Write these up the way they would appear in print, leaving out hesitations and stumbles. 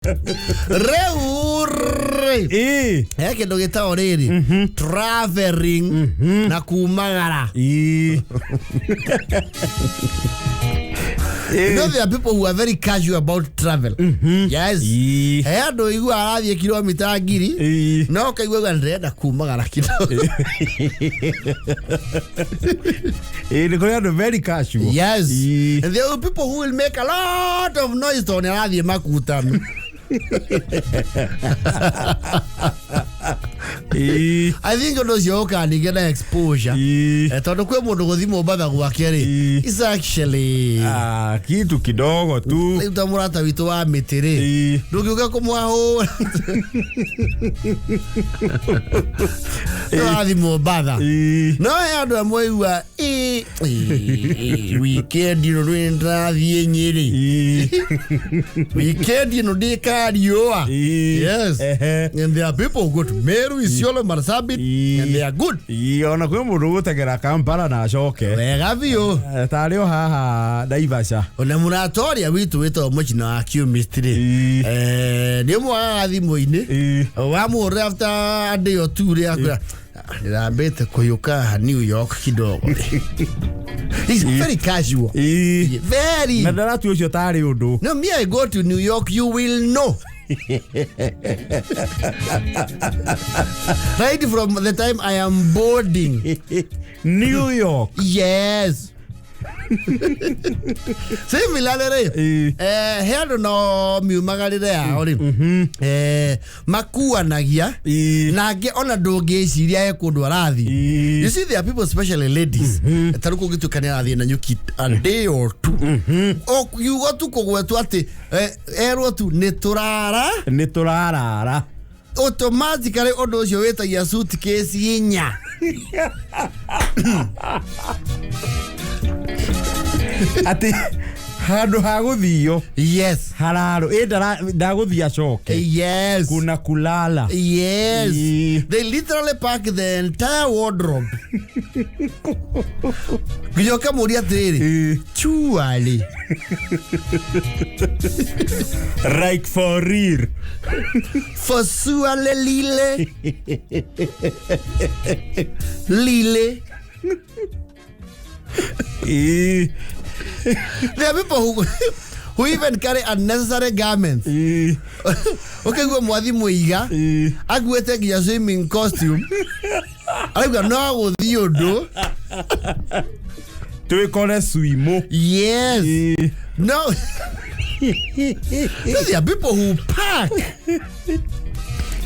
Rĩu rĩ, he kĩndũ gĩtagwo rĩrĩ traveling na kumagara. You know there are people who are very casual about travel. Yes. He andũ igua arathiĩ kilomita 1000 no ũkaigua uga ndĩrenda kumagara kidogo. Ĩĩ, nĩ kũrĩ andũ very casual. Yes. And there will be people who will make a lot of noise tondũ nĩ arathiĩ makutano. I think ũndũ ũcio ũkaga ningĩ na exposure. Tondũ kwĩ mũndũ gũthiĩ Mombatha gwake rĩ, is actually Ah, kitu kidogo tu. Rĩu ta mũrata witũ wa mĩtĩ rĩ, ndũngĩũka kũmwahũra tũrathiĩ Mombatha. No he andũ amwe igua weekend ĩno nĩ ndĩrathiĩ Nyĩrĩ, weekend ĩno ndĩkariũa. Yes. And there are people who go to Meru, Isiolo, Marsabit, and they are good. Ĩĩ, ona kwĩ mũndũ ũgũtegera Kampala na acoke. Wega biũ. Tarĩ o haha Naivasha. Ona mũrata ũrĩa witũ wĩtagwo mũcina wa chemistry, nĩ ũmwagaga thimũ-inĩ, wamũhũrĩra after a day or two rĩ, akwĩra ndĩrambĩte kũyũka haha New York kidogo. He's very casual. Very. Na ndaratua ũcio tarĩ ũndũ. No, me, I go to New York, you will know. Right from the time I am boarding. New York. Yes. Similarly rĩ, he andũ no miumagarĩre yao rĩ, makuanagia na angĩ ona ndũngĩciria he kũndũ arathiĩ. You see, there are people, especially ladies, ta rĩu kũngĩtuĩka nĩ arathiĩ na nyuki a day or two, o kiugo tu kũgwetwo atĩ erwo tu nĩ tũrara, nĩ tũrarara, automatically ũndũ ũcio wĩtagia suitcase inya. Atĩ handũ ha gũthio hararo ĩ ndagũthiĩ acoke. Kuna kulala. Yes. They literally pack the entire wardrobe nginya ũkamũria atĩrĩrĩ, chuali? Like for real? For surely lile lile. There are people who even carry unnecessary garments. Ũkaigua mwathi mũiga akuĩte nginya swimming costume, arauga no gũthiĩ ũndũ. Twĩkore swimo. Yes. No, no, there are people who pack.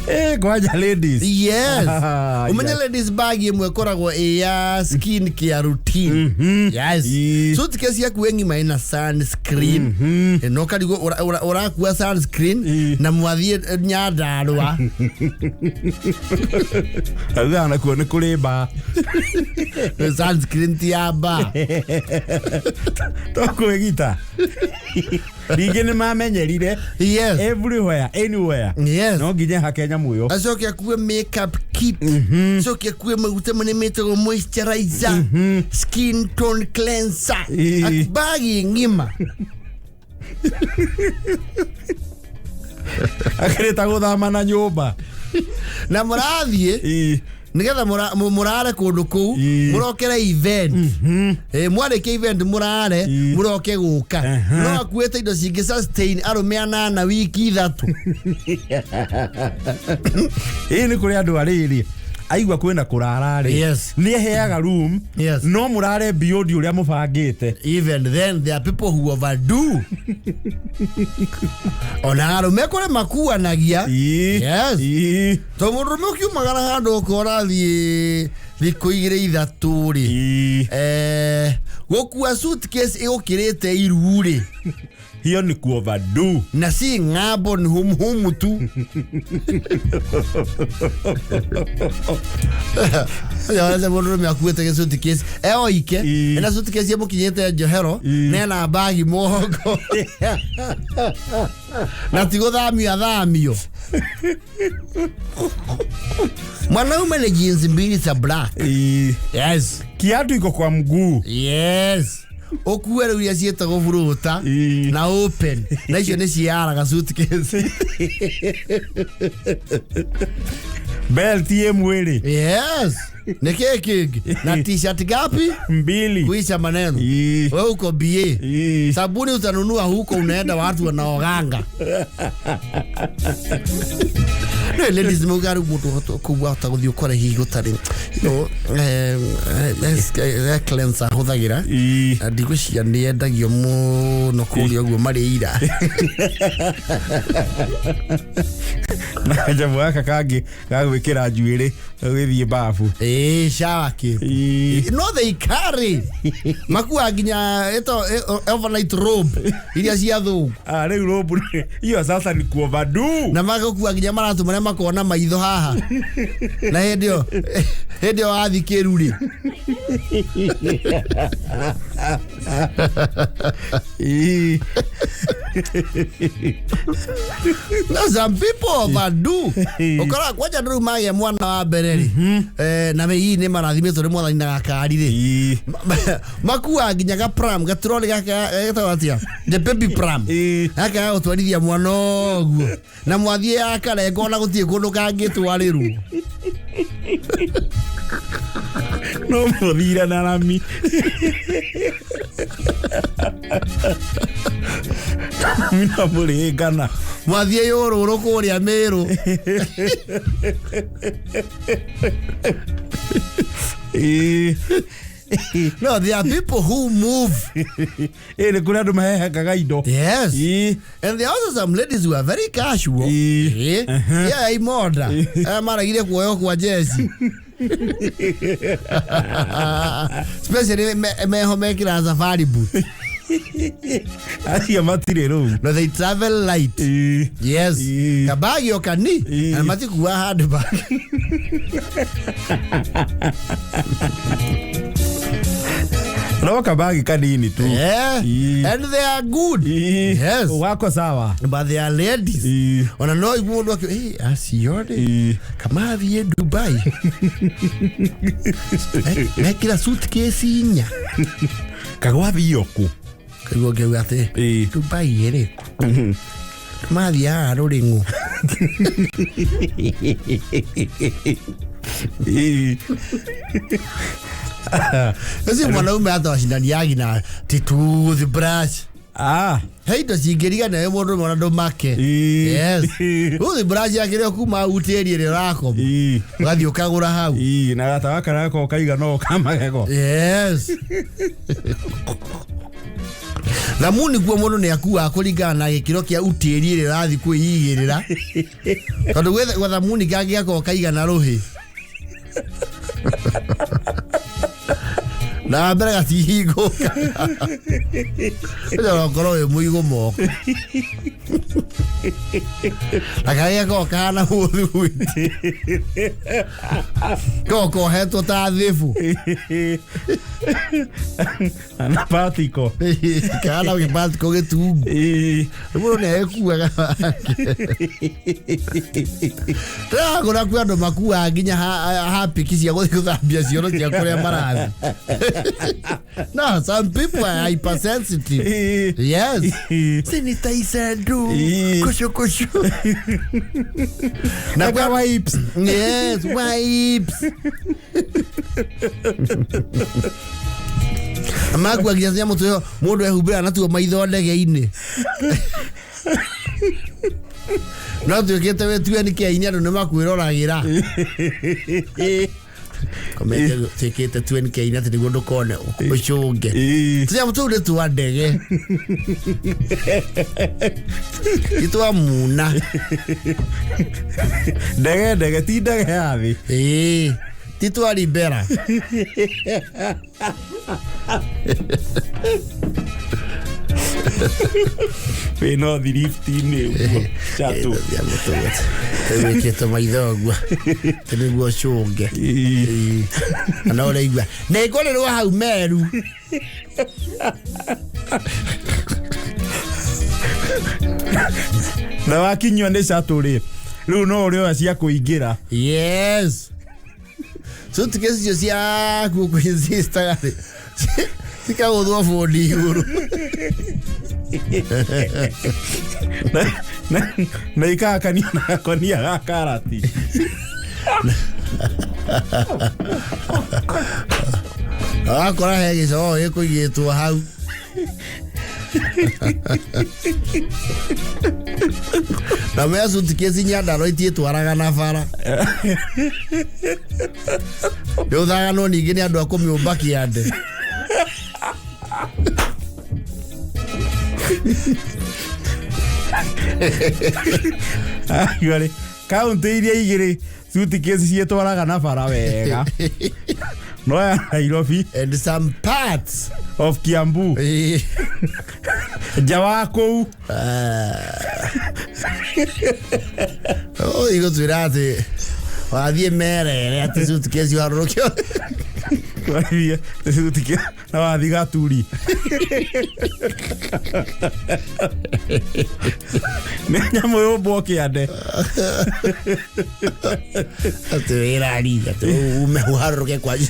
Eh, kwanja ladies. Yes. Ah, umenye ladies bag ĩmwe ĩkoragwo ĩ ya skin care routine. Yes. Suitcase yaku ĩng'ima ĩna sunscreen. No karigwo ũrakua sunscreen na mwathiĩ Nyandarũa. Augaga nakuo nĩ kũrĩ mba. Sunscreen ti ya mba. To kwĩgita ningĩ nĩ mamenyerire. Everywhere, anywhere, no nginya hake nyamũ ĩyo. Acoke akue makeup kit, acoke akue maguta marĩa metagwo moisturizer, skin tone cleanser. Bagi ng'ima. Akĩrĩ ta gũthama na nyũmba. Na mũrathiĩ nigetha mũrare kũndũ kũu, mũrokere event. Mwarĩkia event mũrare, mũroke gũka no akuĩte indo cingĩ sustain arũme anana wiki 3. Ĩĩ, nĩ kũrĩ andũ arĩrĩ aigua kwĩna kũrara rĩ, nĩ eheaga room, no mũrare beyond ũrĩa mũbangĩte. Even then there are people who overdo. Ona arũme kũrĩ makuanagia. Yes. To mũndũrũme ũkiumagara handũ okorwo ũrathiĩ thikũ 2 3 rĩ, gũkua suitcase ĩgũkĩrĩte iru rĩ, Hiyo ni kuoverdo. Na si ng'ambo, ni humuhumu tu. Yonete mũndũrũme akuĩte gĩ suitcase e oike, ena suitcase ĩmũkinyĩte njohero, na ena bagi mũgongo, na ti gũthamio athamio. Mwanaume ni jeans mbili za black. Yes. Kiatu iko kwa mguu. Yes. Ũkue rĩu iria ciĩtagwo buruta na open na icio nĩ ciaraga suitcase. Belt ĩ mwĩrĩ. Yes, nĩ kĩĩ kĩngĩ na T-shirt ngapi? Mbili. Kuisha maneno. Wewe uko BA. Sabuni utanunua huko, unaenda watu wanaoganga. No ladies mauga rĩu mũndũ kũu wahota gũthiĩ ũkore hihi gũtarĩ cleanser ahũthagĩra. Na ndigwĩciria nĩ endagio mũno kũrĩa ũguo marĩ ira. Na kanyamũ gaka kangĩ ga gwĩkĩra njuĩrĩ ũgĩthiĩ babu. Ĩĩ, shower cap. No they carry makua nginya ĩto overnight robe iria cia thũngũ. Ah, rĩu robe hiyo sasa ni kuoverdo. Na magũkua nginya maratũ marĩa makona maitho haha na hĩndĩ ĩyo hĩndĩ ĩyo wathiĩ kĩrurĩ. No some people overdo. Ũkora kwanja rĩu magĩa mwana wa mbere rĩ, na hihi nĩ marathimĩtwo nĩ mwathani na gakari rĩ, makua nginya ga pram gaturori gaka getagwo atĩa, the baby pram, gaka ga gũtwarithia mwana ũguo na mwathiĩ yakarenga ona gũtirĩ kũndũ kangĩtwarĩrwo. No mũthire na rami. Mina mũrĩngana. Mwathiĩ yũrũrũ kũrĩa Mĩrũ. No, there are people who move. Ĩ nĩ kũrĩ andũ mahehengaga indo. Yes. And there are also some ladies who are very casual. Yeah, imoda. Maragire kuoywo kwa jeci. Especially meho mekĩra safari boot. Acio matirĩ rũu. No, they travel light. Yes. Kabagi o kani. Na matikua handbag. No kabagi kanini tu. Yeah. And they are good. Yes. Wako sawa. But they are ladies. Ona no mũndũ akĩ hey, acio rĩ kama thiĩ Dubai. Mekĩra suitcase inya. Kagwathio kũ? Kaigua ngĩuga atĩ Dubai ĩrĩkũ? Mathiaga rũrĩng'ũ. Ũcio mwanaume hata wacindaniagi na ti toothbrush. He indo cingĩriga nawe mũndũ ũmwe ona ndũmake. Yes. Toothbrush yakĩrĩ o kuma utĩri ĩrĩa ũrakoma. Ũgathiĩ ũkagũra hau. Na gata gaka gako kaigana ũũ ka magego. Yes. Thamuni kuo mũndũ nĩ akuaga kũringana na gĩkĩro kĩa utĩri ĩrĩa ũrathiĩ kwĩigĩrĩra. Tondũ gwĩ thamuni kangĩ gakoragwo kaigana rũhĩ. Na mbere gatihingũka. Ũcio ũkorwo wĩ mũigũ moko. Na karĩa gakoragwo kahana mũthuguiti. Gakoragwo kohetwo ta thĩbũ. Na patiko. Kahana gĩpatiko gĩtungu. Mũndũ nĩ agĩkuaga. Ndĩragũra kwĩ andũ makuaga nginya hapiki cia gũthiĩ gũthambia cioro cia kũrĩa marathiĩ. No, some people are hypersensitive. Yes. Sanitizer do. Kushu kushu. Na kwa wipes. Yes, wipes. Makua nginya nyamũ tũyo mũndũ ehumbĩra natuo maitho ndege-inĩ. No tuĩkĩte wĩ tueni kĩa-inĩ andũ nĩ makwĩroragĩra. Komete tuĩkĩte tueni kĩa-inĩ atĩ nĩguo ndũkone ũcũnge. Tũnyamũ tũu nĩ twa ndege. Ti twa muna. Ndege ndege ti ndege ya thĩ. Ĩĩ. Ti twa Libera. Wĩna thirifti-inĩ ũguo chatũ. Wĩkĩte maitho ũguo atĩ nĩguo ũcũnge. Na ũraigua nĩ ngũrĩrwo hau Meru. Na wakinyua nĩ chatũ rĩ, rĩu no ũrĩoya cia kũingĩra. Yes. Suitcase icio ciaku kũinsistaga rĩ, Cikagũthwo bũndi igũrũ. Na ikahakanio na gakonia ga karati. Wakora he gĩcogoo gĩkũigĩtwo hau. Na mea suitcase Nyandarua itiĩtwaraga na bara. Nĩ ũthaganwo ningĩ nĩ andũ a kũmĩũmba kĩande. Akiuga rĩ, kaunti iria igĩrĩ suitcase ciĩtwaraga na bara wega no ya Nairobi And some parts of Kiambu nja wa kũu. Igũtwĩra atĩ wathiĩ merere atĩ suitcase ũharũrũkio. Wathiĩ suitcase na wathiĩ Gaturi nĩ nyamũ yũmbwo kĩande. Atĩ wĩrari atĩ ume ũharũrũke kwanyu.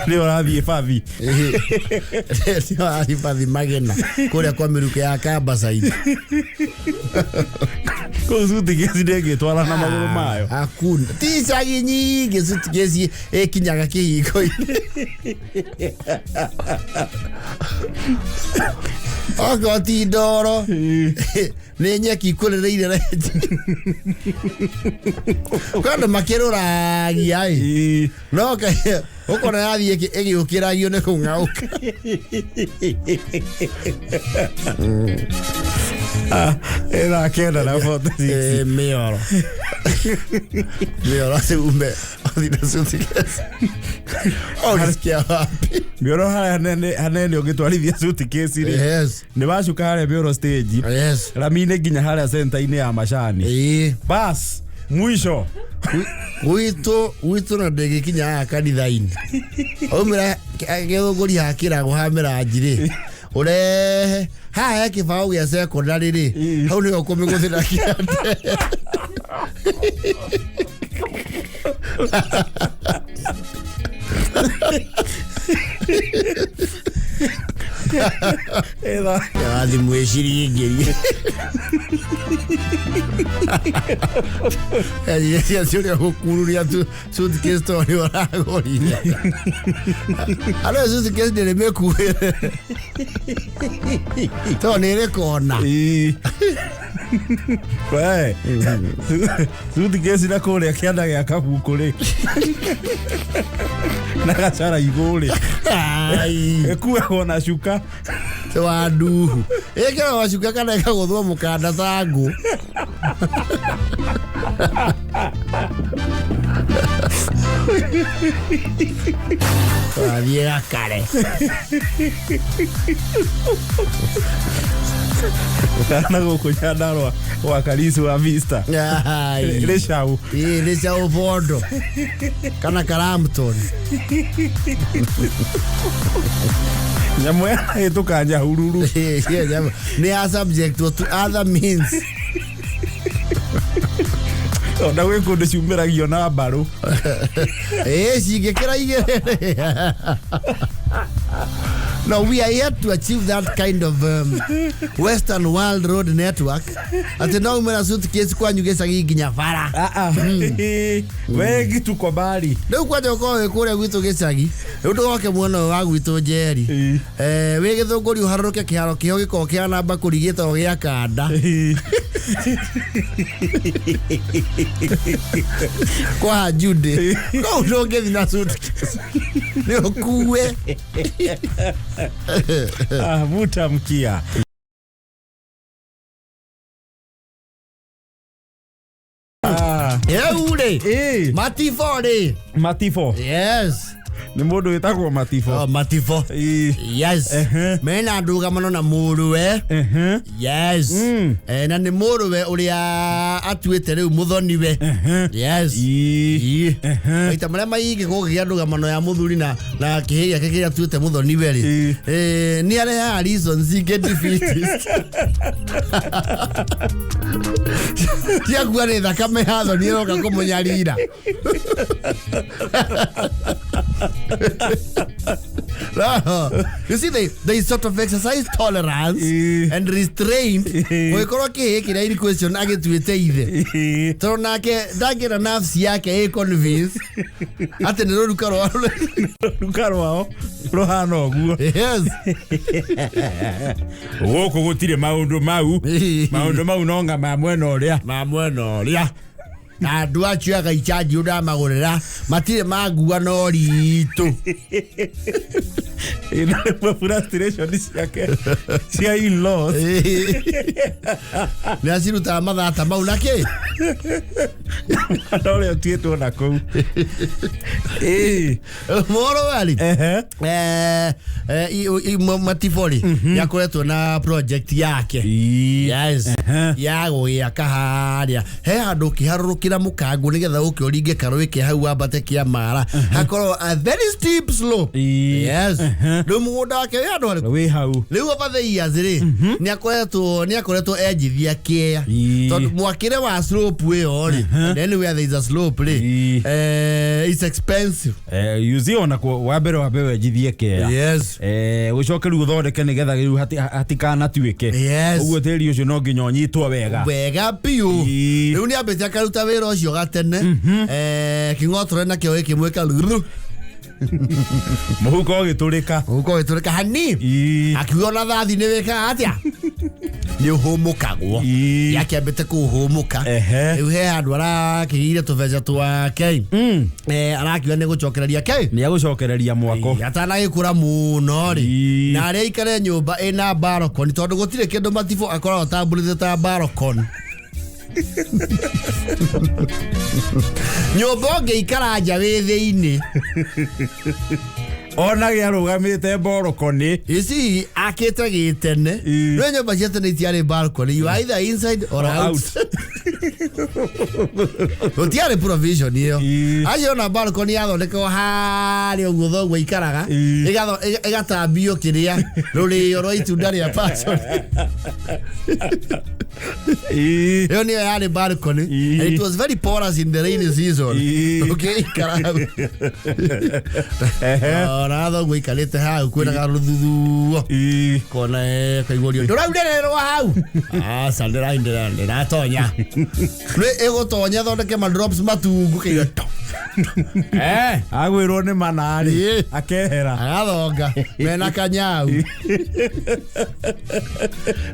Nĩ ũrathiĩ bathi. Nĩ wathiĩ bathi Magena kũrĩa kwa mĩrukĩ ya Kambacaini. Kũu suitcase ndĩngĩtwara na magũrũ mayo. Hakuna. Ti icagi nyingĩ suitcase ĩkinyaga kĩhingo-inĩ. Okorwo ti ndoro nĩ nyeki ikũrĩrĩire renji. Kwĩ andũ makĩrũragia ĩ. No ũkona yathiĩ ĩgĩũkĩragio nĩ kũng'aũka. Ĩthaa 9:46. Mĩoro. Mĩoro atĩ ume ũthiĩ na suitcase. Ũgĩcikia wapi? Mĩoro harĩa hanene ũngĩtwarithia suitcase rĩ. Yes. Nĩ wacuka harĩa Mĩoro stage. Yes. Rami-inĩ nginya harĩa center-inĩ ya Macani. Bas, mwisho. Gwitũ na ndĩngĩkinya haha kanitha-inĩ. Aumĩra gĩthũngũri hakĩragwo ha mĩranji rĩ. Ũrehe haha he kĩbaũ gĩa secondary rĩ. Hau nĩho ũkũmĩgũthĩra kĩande. Wathi mwĩciringĩrie. Cia ũrĩa gũkururia suitcase tondũ nĩ ũragũrire. Andũ suitcase ndĩrĩ mĩkuĩre. Tondũ nĩ ĩrĩ kona. We, suitcase na kũrĩa kĩanda gĩa kabuku rĩ. Na gacara igũ rĩ. Ĩkuagwo na cuka. Wa nduhu. Ĩkĩragwo cuka kana ĩkagũthwo mũkanda ta ngũ. Wathiĩ gakare. Kana gũkũ Nyandarua gwa Karisu wa Vista. Rĩcau. Rĩcau Bondo. Kana Karampton. Nyamũ yarahĩtũka Nyahururu. Nĩ ya subject to other means. Ona gwĩ kũndũ ciumĩragio na mbarũ. Cingĩkĩra igĩrĩ. No, we are here to achieve that kind of Western World Road Network. Ati no umera suitcase kwanyu gĩcagi nginya bara. Wengi tuko mbali. Rĩu kwanja ũkorwo wĩ kũrĩa gwitũ gĩcagi, rĩu ndũgoke mwena ũyũ wa gwitũ Njeri. Wĩ gĩthũngũri ũharũrũke kĩharo kĩho gĩkoragwo kĩhana mbakũri gĩtagwo gĩa kanda. Kwa Jude. Kũu ndũngĩthiĩ na suitcase. Nĩ ũkue. Vuta mkia. Rĩu rĩ, Matifo rĩ. Matifo. Yes. Nĩ mũndũ wĩtagwo Matifo. Oh, Matifo. Yes. Mena ndũgamano na mũrũwe. Yes. Na nĩ mũrũwe ũrĩa atuĩte rĩu mũthoniwe. Yes. Maita marĩa maingĩ kũngĩgĩa ndũgamano ya mũthuri na kĩhĩ gĩake kĩrĩa atuĩte mũthoniwe rĩ. Nĩ arehaga reasons ingĩ defeatist. Tiakua nĩ thakame ya thoni ĩroka kũmũnyarira. No. You see, they sort of exercise tolerance and restraint. Gũgĩkorwo kĩhĩ kĩrĩa in question agĩtuĩte ithe. Tondũ nake ndangĩra nafsi yake ĩ convince atĩ nĩ rũruka rwao. Ruka rwao rũhana ũguo. Yes. Gũkũ gũtirĩ maũndũ mau. Maũndũ mau no nga ma mwena ũrĩa. Ma mwena ũrĩa. Na andũ acio agaicanji ndamagũrĩra matirĩ mangua no ritũ. Ĩno nĩguo frustration ciake cia in-laws. Nĩ acirutaga mathata mau na kĩ? Na ũrĩa ũtuĩtwo na kũu. Ĩĩ. Mũhoro wari. Ehe. Matibori nĩakoretwo na project yake. Yes. Ya gũgĩaka harĩa he handũ ũkĩharũrũkĩra mũkango nĩgetha ũke ũringe karũĩ ke hau wambate kĩa mara hakorwo a very steep slope. Yes. Rĩu mũgũnda wake wĩ handũ harĩkũ? Wĩ hau. Rĩu over the years rĩ nĩakoretwo enjithia kĩea tondũ mwakĩre wa slope ĩyo rĩ, and anywhere there is a slope rĩ, it's expensive. You see ona wa mbere wenjithie kĩea. Yes. Ũcoke rĩu ũthondeke nĩgetha rĩu hatikanatuĩke. Yes. Ũguo tĩri ũcio no nginya ũnyitwo wega. Wega biũ. Rĩu nĩambĩte akaruta wĩra ũcio gatene. Kĩng'otore nakĩo gĩkĩmwĩka ruru. Mũhuko ũgĩtũrĩka. Mũhuko ũgĩtũrĩka hani. Akiuga ona thathi nĩ wĩkaga atĩa? Nĩ ũhũmũkagwo. Yakĩambĩte kũhũmũka. Rĩu he handũ arakĩgĩire tũbeca twake. Arakiuga nĩ gũcokereria kĩ? Nĩ agũcokereria mwako. Atanagĩkũra mũno rĩ. Na arĩa aikare nyũmba ĩna balcony tondũ gũtirĩ kĩndũ Matibũ akoragwo tambũrĩte ta balcony. Nyũmba ũngĩikara nja wĩ thĩinĩ. Ona gĩarũgamĩte balcony. Ici akĩte gĩtene. Rĩu nyũmba cia tene itiarĩ balcony. You are either inside or out. Gũtiarĩ provision ĩyo. Acio ona balcony yathondekwo harĩa ũguo thoguo aikaraga, ĩgatambio kĩrĩa rũrĩo rwa itunda rĩa passion. Ĩyo nĩyo yarĩ balcony. And it was very porous in the rainy season. Ũkĩikara hau. Ona thoguo aikarĩte hau kwĩna karũthuthuo. Kona kaigurio ndũraurĩrĩrwo hau. Aca ndĩratonya. Nĩ ĩgũtonya thondeke ma drops matungu kĩiga to. Agwĩrwo nĩ manarĩ akehera. Agathonga mena kanyau.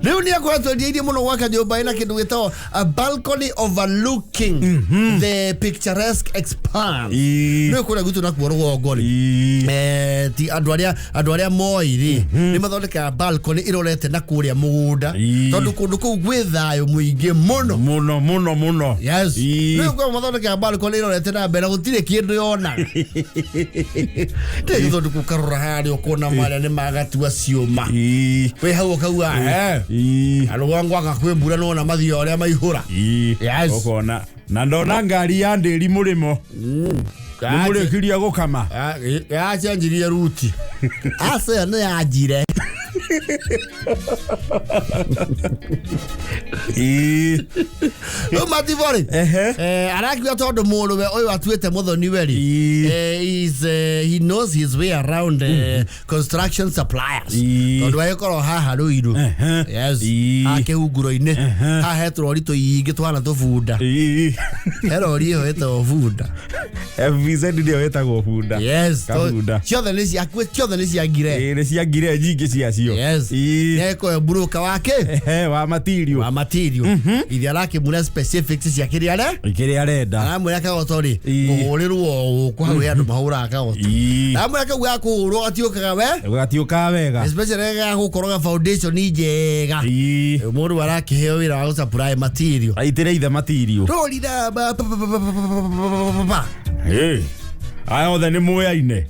Rĩu nĩ akoretwo endirie mũno gwaka nyũmba ĩna kĩndũ gĩtagwo a balcony overlooking the picturesque expanse. Nĩ kũrĩa gwitũ nakuo rũgongo rĩ. Ti andũ arĩa moi rĩ nĩ mathondekaga balcony ĩrorete na kũrĩa mũgũnda tondũ kũndũ kũu gwĩ thayũ mũingĩ mũno mũno mũno mũno. Yes. Rĩu kwa mathondekaga balcony ĩrorete na mbere gũtirĩ kĩndũ yonaga. Tondũ gũkarora harĩa ũkona marĩa nĩ magatua ciũma. Wĩ hau ũkauga arũgongo anga kwĩ mbura nĩwona mathio ũrĩa maihũra. Yes. Ũkona na ndona ngari ya ndĩri mũrĩmo. Nĩmũrĩkirie gũkama. Yacenjirie ruti. Aca ĩyo nĩ yanjire. Rĩu Matibori arakiuga tondũ mũrũwe ũyũ atuĩte mũthoni-we rĩ, he knows his way around construction suppliers. Tondũ agĩkorwo haha Ruiru. Yes. Haha kĩhunguro-inĩ. Haha he tũrori tũingĩ tũhana tũbunda. He rori ĩyo ĩtagwo bunda. FVZ nĩyo ĩtagwo bunda. Yes. Ciothe nĩ cia ciothe nĩ cia ngire. Nĩ cia ngire nyingĩ ciacio. Yes. Nĩegũkorwo broker wake. Wa material. Wa material. Ithe arakĩmũra specifics cia kĩrĩa kĩrĩa arenda. Aramwĩra kagoto rĩ, kũhũrĩrwo gũkũ hau he andũ mahũraga kagoto. Aramwĩra kau ga kũhũrwo gatiũkaga we. Gatiũkaga wega. Especially ga gũkoroga foundation njega. Mũndũ arakĩheo wĩra wa gũsupply material. Aitĩre ithe material. Rori na ba. Aya othe nĩ mũyaine.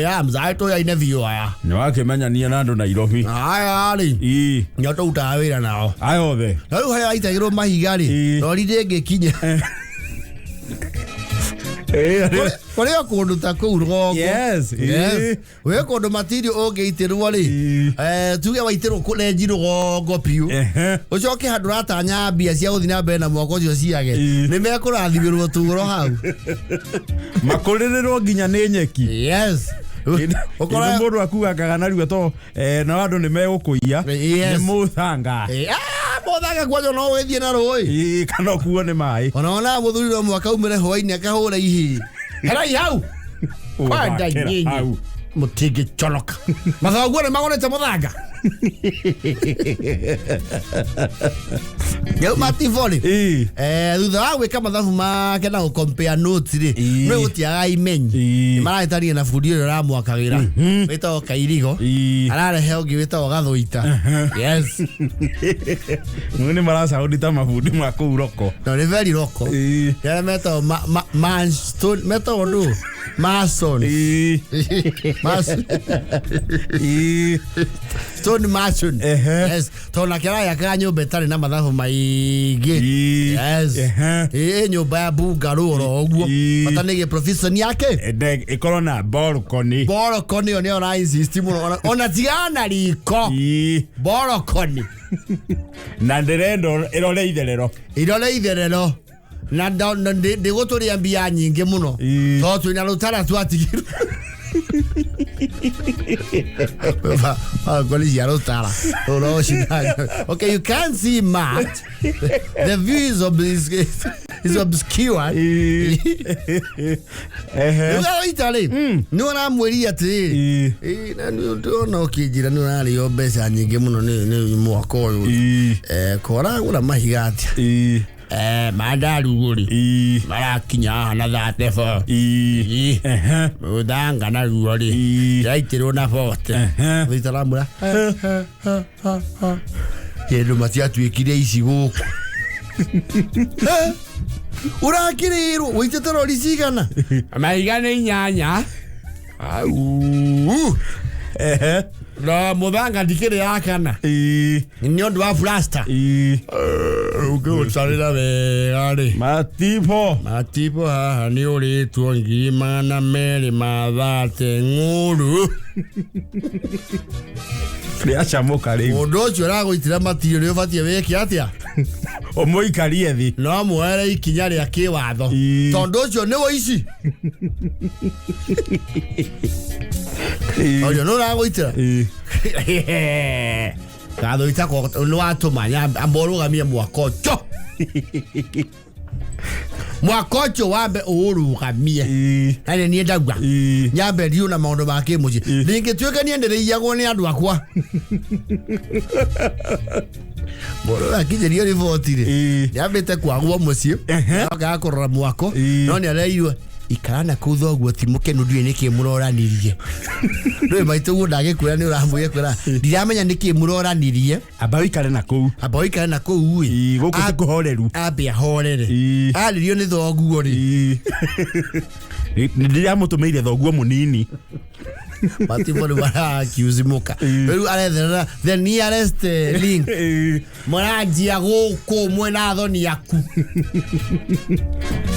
Ya mzai tũyaine biũ aya. Nĩ wakĩmenyania na andũ Nairobi. Aya rĩ. Nĩ tũrutaga wĩra nao. Aya othe. Na rĩu harĩa waitagĩrwo mahiga rĩ, rori ndĩngĩkinya. Kũrĩ o kũndũ ta kũu rũgongo. Yes. Yes. Wĩ kũndũ matirio ũngĩitĩrwo rĩ, tuge waitĩrwo kũrenji rũgongo biũ, ũcoke handũ ũratanya mbia cia gũthiĩ na mbere na mwaka ũcio ciage, nĩ mekũrathimĩrwo turo hau. Makũrĩrĩrwo nginya nĩ nyeki. Yes. Ũkora Ũkora mũndũ akuangaga narua to no andũ nĩ megũkũiya. Yes. Nĩ mũthanga. Mũthanga kwanja no wĩthiĩ na rũĩ. Kana ũkuo nĩ maĩ. Ona wonaga mũthuri no mwaka umĩre hwainĩ akahũra ihĩ. Herai hau. Kwanja Ũthakĩra nyinyi. hau. Mũtingĩconoka. Mathoguo nĩ magũrĩte mũthanga. Rĩu Mativo rĩ, thutha wa gwĩka mathabu make na gũcompare notes rĩ, nĩ gũtiaga imenyi. Nĩmarahĩtania na bundi ũrĩa ũramwakagĩra wĩtagwo Kairigo, ararehe ũngĩ wĩtagwo Gathũita. Yes. Nĩ maracaũndi ta mabundi ma kũu roko. No nĩ very roko. Arĩa metagwo Manstone, metagwo ndũ? Mason. Mason. Stone Mason. Yes. Tondũ nake arayakaga nyũmba ĩtarĩ na mathabu maingĩ. Yes. Ĩ nyũmba ya bungalow oro ũguo. Bata nĩ gĩ provision yake. Ĩkorwo na balcony. Balcony ĩyo nĩyo ũra insist mũno. Ona tigana na riko. Balcony. Na ndĩrenda ĩrore itherero. Irore itherero. Na ndĩgũtũrĩa mbia nyingĩ mũno. Tondũ twĩna rũtara twatigirwo. Balcony cia rũtara. Okay, you can't see much. The view is obscured. Rĩu Gathũita rĩ, nĩ ũramwĩrire atĩrĩrĩ, na nĩ ndĩrona ũkĩnjĩra nĩ ũrarĩo mbeca nyingĩ mũno nĩ mwaka ũyũ. Ko ũragũra mahiga atĩa? Mandarugu rĩ, marakinya haha na 34. Mũthanga naruo rĩ, yaitĩrwo na 40. Gathũita aramwĩra, kĩndũ matiatuĩkire ici gũkũ. Ũrakĩrĩrwo ũitĩte rori cigana? Mahiga nĩ 8. Au. No mũthanga ndikĩrĩ ya kana. Nĩ ũndũ wa plaster. Ũngĩũtarĩra wega rĩ. Matibo. Matibo haha nĩ ũrĩtwo 230,000 ng'ũrũ. Rĩacamũka rĩu. Mũndũ ũcio ũragũitĩra matirio nĩ ũbatiĩ wĩke atĩa? Ũmũikarie thĩ. No muoere ikinya rĩa kĩwatho. Tondũ ũcio nĩ ũici. Ũcio nĩ ũragũitĩra? Gathũita nĩ watũma amba ũrũgamie mwaka ũcio. Mwaka ũcio wambe ũũrũgamie. Na nĩ niĩ ndauga. Nyambe ndiũ na maũndũ ma kĩmũciĩ. Ndingĩtuĩka niĩ ndĩrĩiyagwo nĩ andũ akwa. Mũndũ akinyĩrio riboti rĩ, nĩambĩte kwagwo mũciĩ, okaga kũrora mwako, no nĩ arerirwo ikara na kũu thoguo ti mũkenu ndiũĩ nĩkĩ mũroranirie. Ndũĩ maitũ guo ndagĩkwĩra nĩ ũramwĩra kwĩra ndiramenya nĩkĩ mũroranirie. Amba ũikare na kũu. Amba ũikare na kũu ĩ. Gũkũ ti kũhoreru. Ambe ahorere. Arĩrio nĩ thoguo rĩ. Nĩ ndĩramũtũmĩire thoguo mũnini. Matibo nĩ mara accuse mũka. Rĩu aretherera the nearest link. Mũranjia gũkũ mwĩna thoni aku.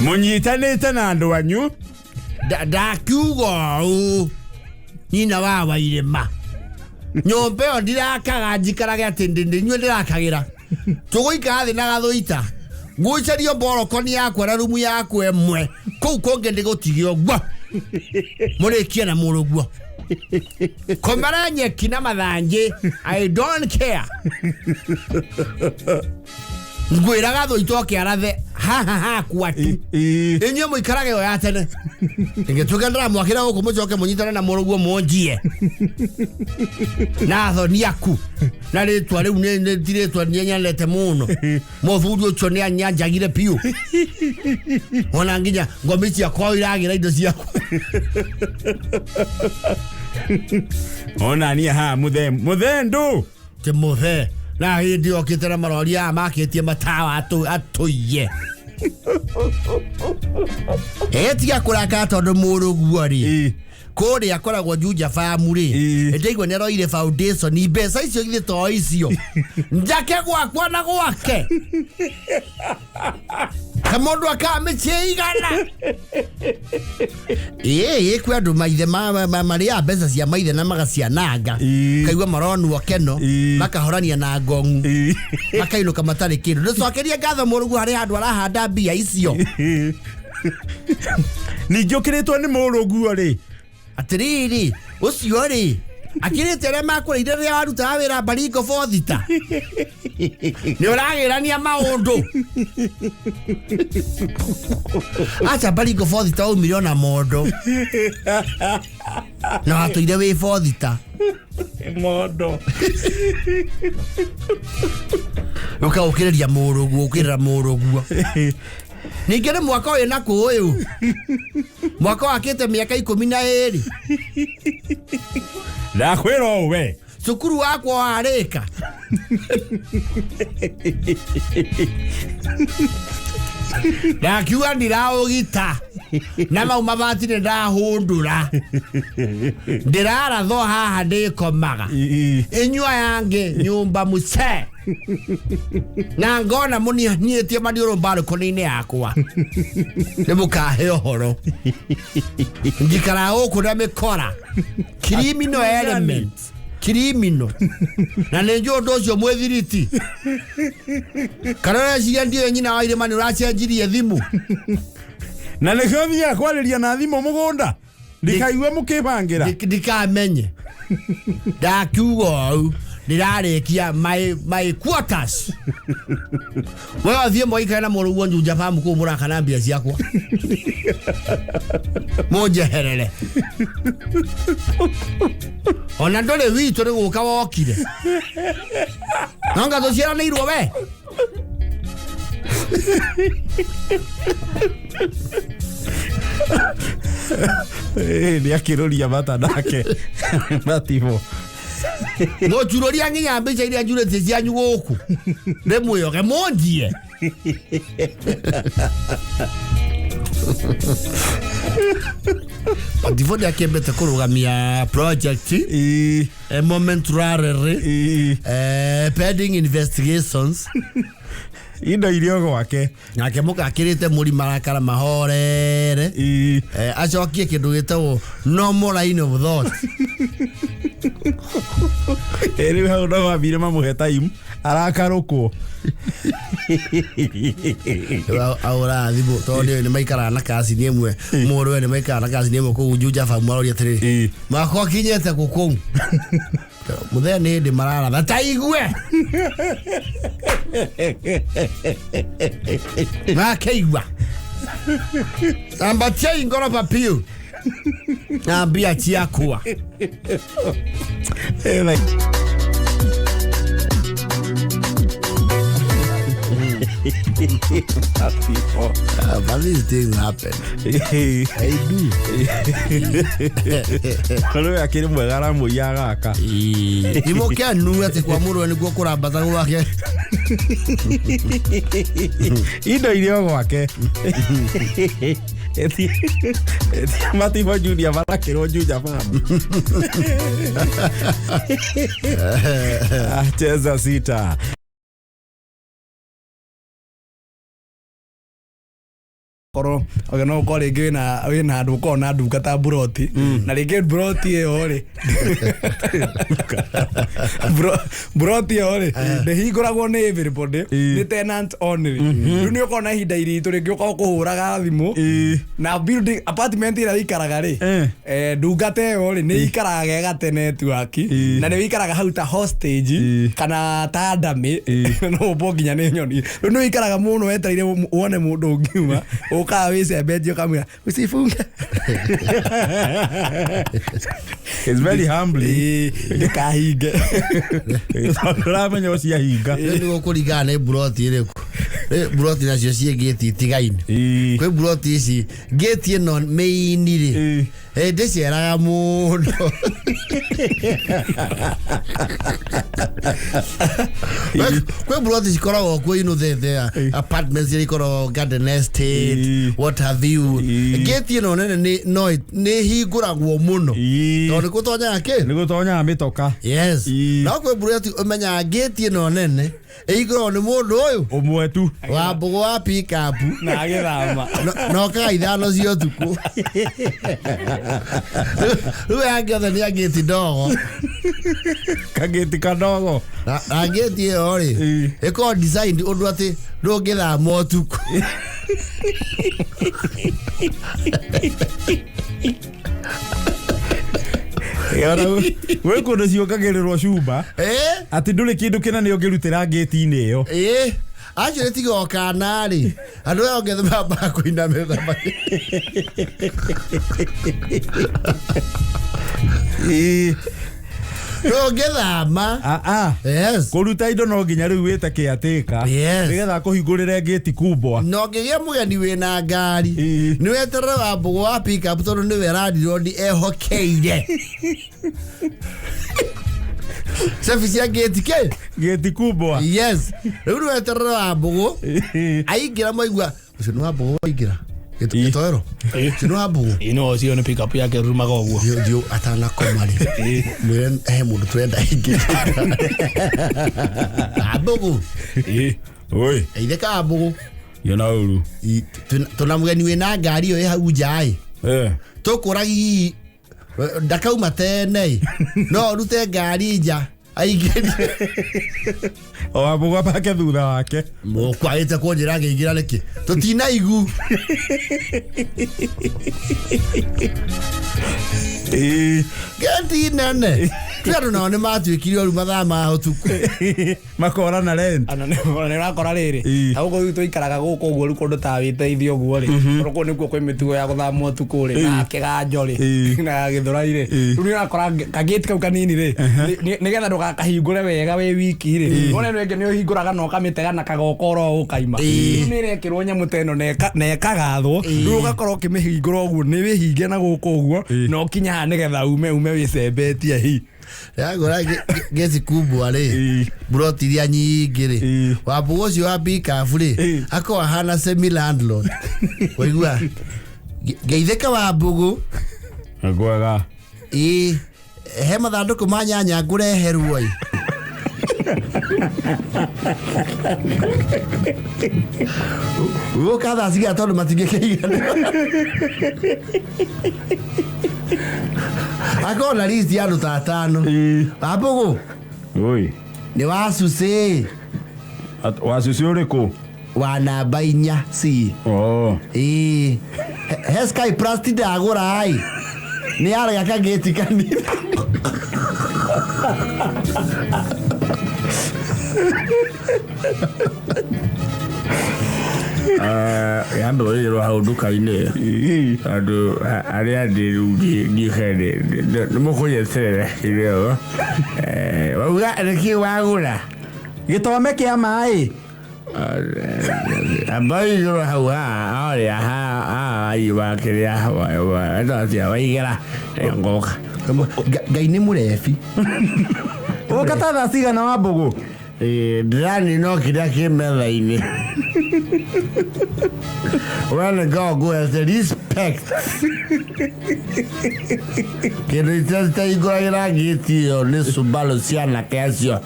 Mũnyitanĩte na andũ anyu. Ndakiuga ũũ nyina wa Wairĩma. Nyũmba ĩyo ndirakaga njikarage atĩ inyuĩ ndĩrakagĩra. Tũgũikara thĩ na Gathũita. Ngucario mborokoni yakwa na rumu yakwa ĩmwe. Kũu kũngĩ ndĩgũtige ũguo. Mũrĩkie na mũrũguo. Komara nyeki na mathanjĩ. I don't care. Ngwĩra Gathũita oke arathe haha hakwa tu. Inyuĩ mũikarage o ya tene. Ingĩtuĩka ndĩramwakĩra gũkũ mũcoke mũnyitane na mũrũguo mũnjie. Na thoni aku. Na rĩtwa rĩu nĩ ti rĩtwa nĩnyendete mũno. Mũthuri ũcio nĩ anyanjagire biũ. Ona nginya ngomi ciakwa iragĩra indo ciakwa. Ona niĩ haha mũthendũ. Ti mũthee. Na hĩndĩ okĩte na marori aya makĩtie matawa atũiye. Tiga kũrakara tondũ mũrũguo rĩ, kũrĩa akoragwo Juja Farm rĩ, ndaigua nĩ aroire foundation mbeca icio githĩ to icio. Njake gwakwa na gwake. Kamundu akaga mĩciĩ igana. Ĩĩ, kwĩ andũ maithe marĩaga mbeca cia maithe na magaciananga. Kaigua maronwo keno, makahorania na ngong'u, makainũka matarĩ kĩndũ. Ndũcokerie ngatho mũrũgu harĩ handũ arahanda mbia icio. Ningĩ ũkĩrĩtwo nĩ mũrũguo rĩ. Atĩrĩrĩ, ũcio rĩ, akĩrĩte arĩa makũrĩire rĩrĩa warutaga wĩra Baringo Bothita. Nĩ ũragĩrania maũndũ. Acha Baringo Bothita waumire ona mondo. Na watũire wĩ Bothita. Mondo. Ũka ũkĩrĩria mũrũguo, ũkĩrĩra mũrũguo. Ningĩ nĩ mwaka ũyũ na kũ ũyũ. Mwaka wakĩte mĩaka 12. Ndakwĩra ũũ we. Cukuru wakwa warĩka. Ndakiuga ndiraũgita. Na mau mabati nĩ ndahũndũra. Ndĩrarathwo haha ndĩkomaga. Inyua yange nyũmba mũce. Na ngona mũniĩtie maniũrũ mbarũkoni-inĩ yakwa. Nĩ mũkahe ũhoro. Njikaraga gũkũ na mĩkora. Criminal element. Criminal. Na nĩ njũĩ ũndũ ũcio mwĩthiriti. Kana ũreciria ndiũĩ nyina wa irĩma nĩ ũracenjirie thimũ. Na nĩkĩo thiaga kwarĩria na thimũ mũgũnda. Ndikaigue mũkĩbangĩra. Ndikamenye. Ndakiuga ũũ. Ndĩrarĩkia my quarters. We wathiĩ mũgaikare na mũrũguo Njunja Farm kũu mũrakana mbia ciakwa. Mũnjeherere. Ona ndũrĩ witũ nĩ gũka wokire. Nonga tũciaranĩirwo we. Nĩ akĩrũria mata nake. Matibo. Mũnjurũria nginya mbica iria njurĩtie cianyu gũkũ. Ndĩmwĩoge mũnjie. Matibo nĩ akĩambĩte kũrũgamia project. Momentarily. Pending investigations. Indo irio gwake. Nake mũkakĩrĩte mũri marakara mahorere. Acokie kĩndũ gĩtagwo normal line of thought. Rĩu hau no mambire mamũhe time arakarũkwo. Ahũraga thimũ tondũ nĩ maikaraga na kacini ĩmwe. Mũrũwe nĩ maikaraga na kacini ĩmwe kũu Juja Farm aroria atĩrĩrĩ. Mwaka ũkinyĩte kũ kũu? Mũthenya nĩ hĩndĩ mararatha. Ta igue! Makeigua. Ambatiai ngoroba piũ. Na mbia ciakwa. But these things happen. I do. Koro akĩrĩ mwega aramũiya gaka. Nĩ mũkenu atĩ kwa mũrũwe nĩkuo kũrambata gwake. Indo irio gwake. Eti Matibo Junior marakĩrwo Juja Farm. Cheza sita. Korwo oge no ũkorwo rĩngĩ wĩna handũ ũkorwo na nduka ta buroti. Na rĩngĩ buroti ĩyo rĩ, buroti ĩyo rĩ, ndĩhingũragwo nĩ everybody, nĩ tenant only. Rĩu nĩ ũkorwo na ihinda iritũ rĩngĩ ũkorwo kũhũraga thimũ. Na building apartment ĩrĩa ũikaraga rĩ, ndungata ĩyo rĩ, nĩ ĩikaraga gegate network, na nĩ ũikaraga hau ta hostage, kana ta dummy, no ũmbwo nginya nĩ nyoni. Rĩu nĩ ũikaraga mũno wetereire wone mũndũ ũngiuma, ũkaga wĩcembetie ũkamwĩra, usifunge. It's very humbling. Ndĩkahinge. Tondũ ũramenya ũciahinga. Rĩu nĩ gũkũringana nĩ buroti ĩrĩkũ. Buroti nacio ciĩ ngĩti itigaine. Kwĩ buroti ici ngĩti ĩno mĩini rĩ, ndĩceraga mũno. Kwĩ buroti cikoragwo kuo inu the apartments iria ikoragwo garden estate, what have you. Ngĩti ĩno nene nĩ hingũragwo mũno. Tondũ nĩ gũtonyaga kĩ? Nĩ gũtonyaga mĩtoka. Yes. No kwĩ buroti ũmenyaga ngĩti ĩno nene Ĩhingũragwo nĩ mũndũ ũyũ Ũmwe tu. Wa mbũgũ wa pickup. Na agĩthama. Na okaga 5 cia ũtukũ. Rĩu yangĩ othe nĩ angĩti ndogo. Kagĩti kadogo. Na ngĩti ĩyo rĩ, ĩkoragwo designed ũndũ atĩ ndũngĩthama ũtukũ. Gwĩ kũndũ ciũkagĩrĩrwo cumba. Atĩ ndũrĩ kĩndũ kĩnene ũngĩrutĩra ngĩti-inĩ ĩyo. Acio nĩ tiga o kana rĩ, andũ aya othe mambaga kũinamĩrĩra ndũngĩthama. Yes. Kũruta indo no nginya rĩu wĩte caretaker. Yes. Nĩgetha akũhingũrĩre ngĩti kumbwa. Na ũngĩgĩa mũgeni wĩna ngari, nĩ weterere wa mbũgũ wa pickup tondũ nĩwe landlord ehokeire. Cabi cia ngĩti kĩ? Ngĩti kumbwa. Yes. Rĩu nĩ weterere wa mbũgũ. Aingĩra mwaigua, ũcio nĩ wa mbũgũ waingĩra. Gĩtoero. Ũcio nĩ wa mbũgũ. Ĩ no ũcio nĩ pickup yake rumaga ũguo. Thiĩ atanakoma rĩ. Mwĩre he mũndũ tũrenda aingĩre. Mbũgũ. Oi. Ithe ka mbũgũ. Yona ũru. Tũna mũgeni wĩna ngari ĩyo ĩ hau nja ĩ. Tũkũragi ndakauma tene. No ũrute ngari nja aingĩrie. O wa mbũgũ ambake thutha wake. Mũkwagĩte kũnjĩra ngĩingĩra nĩkĩ? Tũtina igu. Ngĩti nene. Twĩ andũ nao nĩ matuĩkire ũru mathaa ma ũtukũ. Makora na rent. Ana nĩ ũrakora rĩrĩ. Ta gũkũ tũikaraga gũkũ ũguo rĩu kũndũ ta wĩteithio ũguo rĩ. Tondũ kũu nĩkuo kwĩ mĩtugo ya gũthama ũtukũ rĩ. Na kĩganjo rĩ. Na gĩthũrai rĩ. Rĩu nĩ ũrakora kagĩti kau kanini rĩ. Nĩgetha ndũgakahingũre wega wĩ wiki rĩ. Wone ĩno ĩngĩ nĩ ũhingũraga na ũkamĩtega na kagoka oro ũkaima. Rĩu nĩ ĩrekĩrwo nyamũ ta ĩno na ĩkagathwo. Rĩu ũgakorwo ũkĩmĩhingũra ũguo nĩ wĩhinge na gũkũ ũguo na ũkinye haha nĩgetha ume wĩcembetie hi. Yagũra ngeci kumbwa rĩ, mburoti iria nyingĩ rĩ, wa mbũgũ ũcio wa pickup rĩ, akorwo ahana semi landlord. Waigua? Ngeithĩka wa mbũgũ. Ngwega. He mathandũkũ ma nyanya ngũreherwo ĩ. Gũka thaa cigana tondũ matingĩkĩigana. Akorwo na list ya andũ ta atano. Wa mbũgũ. Oi. Nĩ wa Susi. Wa Susi ũrĩkũ? Wa namba 4 C. He Sky Plus ti ndagũra ĩ. Nĩ yarega kagĩti kanini. Yambe ũrĩrwo hau nduka-inĩ. Tondũ arĩa ndĩ rĩu ndiũke nĩ mũkũnyeterera ĩyo. Wauga nĩkĩ wagũra? Gĩtome kĩa maĩ. Amba igũrũ hau haha harĩa haha wa kĩrĩa atĩa waigĩra ngoka. Ngai nĩ mũrebi. Ũka ta thaa cigana wa mbũgũ? Ndĩrani no kĩrĩa kĩ metha-inĩ. We nĩ ngoragwo ngũhete respect. Kĩndũ itahingũragĩra ngĩti ĩyo nĩ Subaru cia anake acio.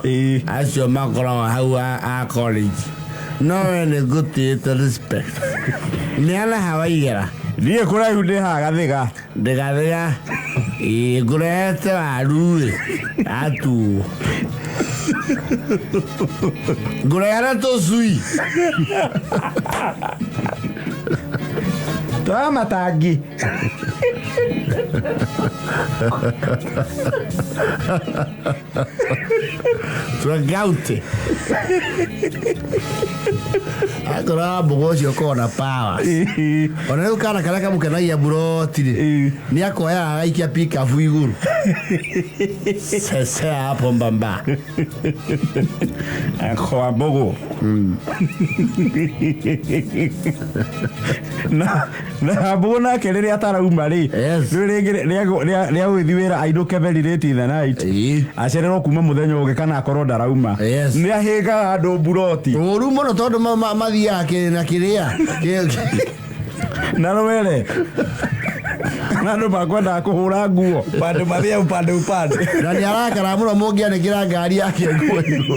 Acio makoragwo hau a college. No we nĩ ngũtĩĩte respect. Nĩ ana hawa igera. Niĩ kũraihu ndĩ haha Gathĩga. Ndĩ Gathĩga. Ngũrehete waru ĩ. Atuo. Ngũrehera tũcui. Twa matangi. Twa gaute. Akora mbũgũ ũcio ũkoragwo na power. Ona rĩu kana karĩa kamũkenagia mburoti rĩ, nĩ akoya agaikia pickup igũrũ. Sese hapo mbamba. Kwa mbũgũ. Na mbũgũ nake rĩrĩa atarauma rĩ, rĩu rĩngĩ rĩa gũgĩthiĩ wĩra ainũke very late in the night. Acererwo kuma mũthenya ũngĩ kana akorwo ndarauma. Nĩ ahĩngaga andũ mburoti. Ũru mũno tondũ mathiaga na kĩrĩa. Na rwere. Kana andũ makwendaga kũhũra nguo. Upande mathia upande upande. Na nĩ arakara mũno mũngĩanĩkĩra ngari yake nguo igũrũ.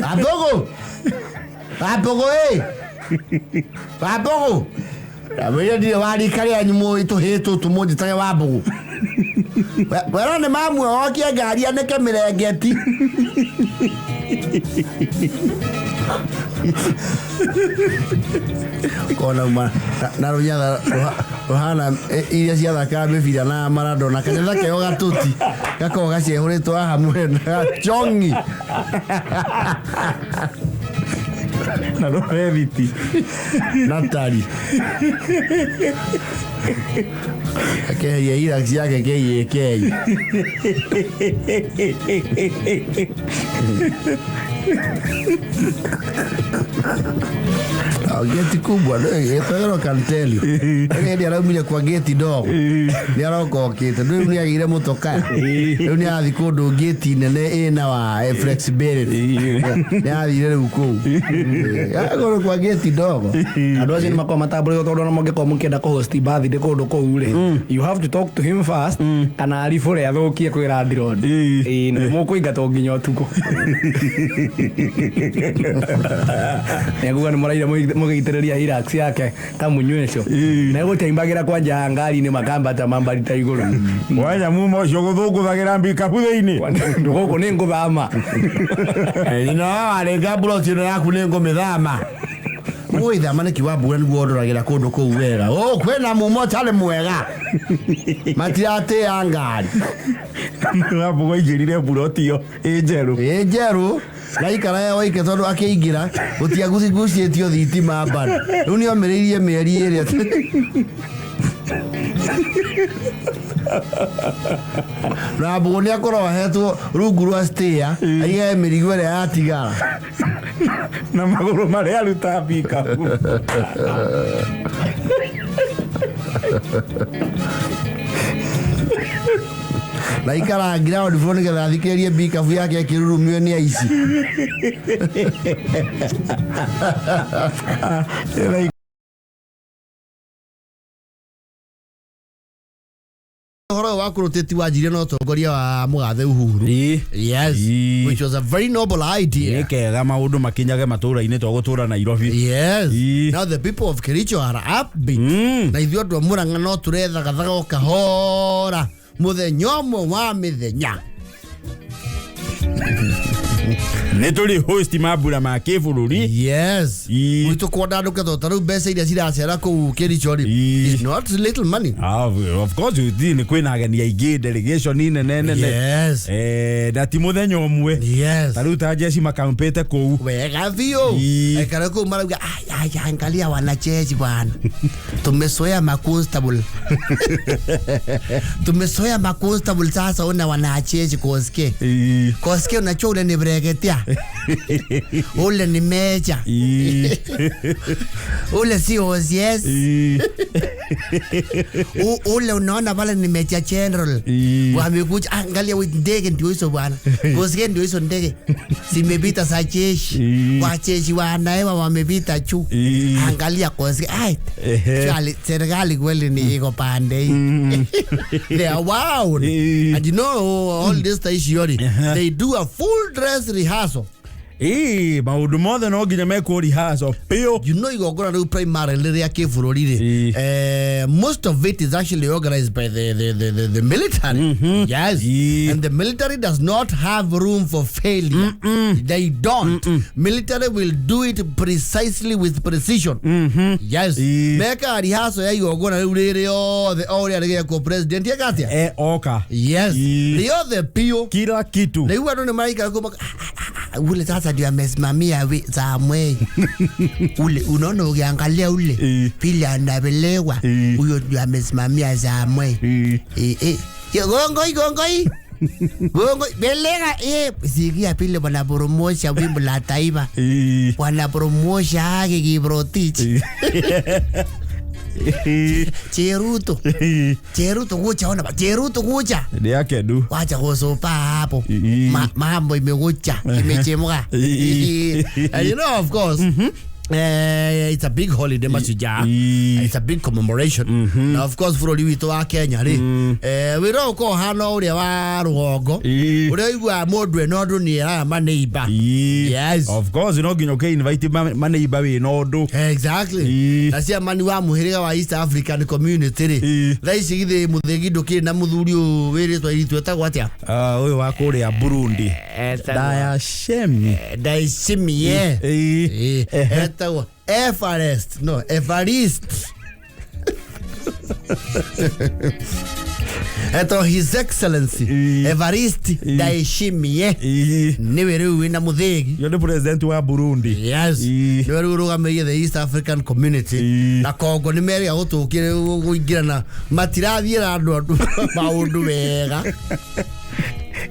Wambugu! Wambugu ĩ! Wambugu! Ndamwĩrire ndirĩ wa rika rĩanyu mũĩ tũhĩĩ tũtũ mũnjĩtage Wambugu. Wero nĩ mamwe okie ngari anĩke mĩrengeti. Kona uma na rũnyatha rũhana iria ciathakaga mĩbira na Maradona kanyatha keo gatuti gakoragwo gacehũrĩtwo haha mwena gachongi Na rũrethiti. Natari akeheria irax yake KAK. Geti kubwa gĩtagĩrwo can tell you hĩndĩ araumire kwa geti ndogo nĩ aroka okĩte rĩu nĩ agĩire mũtoka rĩu nĩ arathiĩ kũndũ geti nene ĩna wa flexibility nĩ arathire rĩu kũu agũrũ kwa geti ndogo. Andũ acio nĩ makoragwo matambũrĩtwo tondũ ona mũngĩkorwo mũkĩenda kũhost birthday kũndũ kũu rĩ, you have to talk to him first kana aribũre athũkie kwĩ landlord. Ĩĩ, na mũkũingatwo nginya ũtukũ. Nĩakuga nĩ mũraire mũgĩitĩrĩria Hilux yake kamunyweco na gũtaimbagĩra kwanja ngari-inĩ makambata mambarita igũrũ. Wanya mumo ũcio gũthũngũthagĩra mbikabu thĩinĩ. Gũkũ nĩ ngũthama. Nina warĩnga mburoti ĩno yaku nĩ ngũmĩthama. Ũgũithama nĩkĩ Wambura nĩguo ndoragĩra kũndũ kũu wega. Ũ kwĩna mumo ũtarĩ mwega. Matiratĩa ngari. Wambugu aingĩrire mburoti ĩyo ĩ njerũ. Ĩ njerũ. Na ikara ya waike tondũ akĩingĩra gũtiagucigucĩtio thitima bado. Rĩu nĩ omĩrĩirie mĩeri ĩrĩ. Na Wambugu nĩ akorwo ahetwo rungu rwa stair aigage mĩrigo ĩrĩa yatigara. Na magũrũ marĩa aruta mbikabu. Na ikara ground floor nĩgetha athikĩrĩrie mbikabu yake ĩkĩrurumio nĩ aici. Ũhoro wa kũrũtĩti wanjirie na ũtongoria wa mũgathe Uhuru. Yes, which was a very noble idea. Nĩ kega maũndũ makinyage matũra-inĩ to gũtũra Nairobi. Yes. Now the people of Kericho are upbeat. Na ithuĩ andũ a Murang'a no tũrethagathaga o kahora mũthenya ũmwe wa mĩthenya. Nĩ tũrĩ host mambura ma kĩbũrũri. Yes. Gwitũ kwandandũke tondũ ta rĩu mbeca iria ciracera kũu Kericho rĩ, is not little money. Of course nĩ kwĩna ageni aingĩ, delegation nene nene. Yes. Na ti mũthenya ũmwe. Yes. Ta rĩu ta jeshi makampĩte kũu. Wega biũ. Aikara kũu marauga, ai angalia wanajeshi bwana. Tumezoea maconstable. Tumezoea maconstable sasa ona wanajeshi koske. Koske unajua ule ni brigadier. Ule ni major. Ule si OCS. Ule unaona pale ni major general. Wamekuja angalia ndege ndio hizo bwana. Koske ndio hizo ndege. Zimepita za jeshi. Wajeshi wanaewa wamepita juu. Angalia koske. Ai. Serikali kweli ni iko pande hii. They are wow. And you know all this issue, they do a full dress rehearsal. Maũndũ mothe no nginya mekwo rehearsal biũ. You know igongona rĩu primarily rĩa kĩbũrũri rĩ, most of it is actually organized by the military. Yes. And the military does not have room for failure. They don't. Military will do it precisely with precision. Yes. Meka rehearsal ya igongona rĩu rĩrĩ othe o ũrĩa rĩgekwo president ekatia. Oka. Yes. Rĩothe biũ. Kila kitu. Rĩu andũ nĩ maraikara kũu ule sasa ndio amesimamia Samuel. Ule unaona ukiangalia ule vile anabelewa huyo ndio amesimamia Samuel. Gongoi gongoi. Gongoi belega sikia pile wanapromosha wimbo la taifa. Wanapromosha haki Kiprotich. Cheruto. Cheruto kucha ona Cheruto kucha. Ni yake du. Wacha kusopa hapo. Mambo imekucha, imechemuka. And you know of course. It's a big holiday Mashujaa. It's a big commemoration. Na of course bũrũri witũ wa Kenya rĩ, wĩra ũkoragwo ũhana o ũrĩa wa rũgongo ũrĩa ũiguaga mũndũ ena ũndũ nĩ eraga maneiba. Yes. Of course no nginya ũkĩ invite maneiba wĩna ũndũ. Exactly. Na ciamani wa mũhĩrĩga wa East African Community rĩ, thaa ici githĩ mũthĩgi ndũkĩrĩ na mũthuri ũyũ wĩrĩtwo iritũ etagwo atĩa? Ah, ũyũ wa kũrĩa Burundi. Ndayashemi. Ndayishimiye. Etagwo Everest, no, Evarist. Etagwo His Excellency Evarist Ndayishimiye. Nĩwe rĩu wĩna mũthĩgi. Yo nĩ president wa Burundi. Yes. Nĩwe rĩu ũrũgamĩrĩire the East African Community. Na Kongo nĩ merĩga gũtũkĩra kũingĩrana, matirathiĩra andũ maũndũ wega.